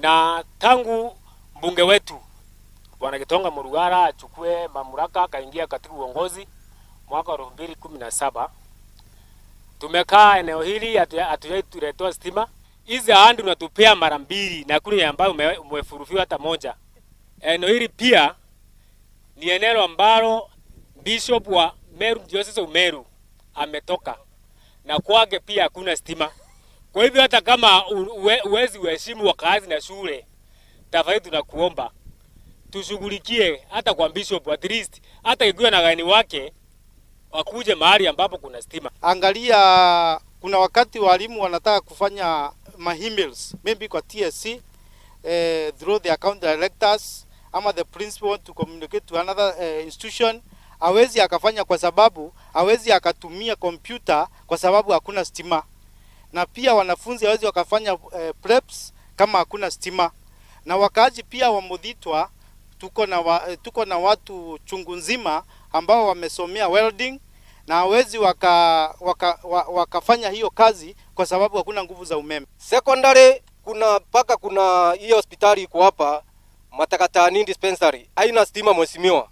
Na tangu mbunge wetu Bwana Gitonga Murugara achukue mamlaka akaingia katika uongozi mwaka wa 2017, tumekaa eneo hili hatujai tuletewa stima. Hizi ahadi unatupea mara mbili na hakuna ambayo umefurufiwa hata moja. Eneo hili pia ni eneo ambalo Bishop wa Meru, Diocese of Meru, ametoka na kwake pia hakuna stima. Kwa hivyo hata kama uwezi uheshimu wakazi na shule, tafadhali tunakuomba tushughulikie hata kwa bishop, at least hata ikiwa na gani wake wakuje mahali ambapo kuna stima. Angalia, kuna wakati walimu wanataka kufanya ma emails maybe kwa TSC through the account directors ama the principal want to communicate to another institution, hawezi akafanya kwa sababu hawezi akatumia kompyuta kwa sababu hakuna stima, na pia wanafunzi hawezi wakafanya preps kama hakuna stima, na wakaaji pia wa Muthitwa tuko na watu chungu nzima ambao wamesomea welding na hawezi wakafanya hiyo kazi kwa sababu hakuna nguvu za umeme. Secondary kuna mpaka kuna hiyo hospitali iko hapa Matakatani dispensary haina stima, mheshimiwa.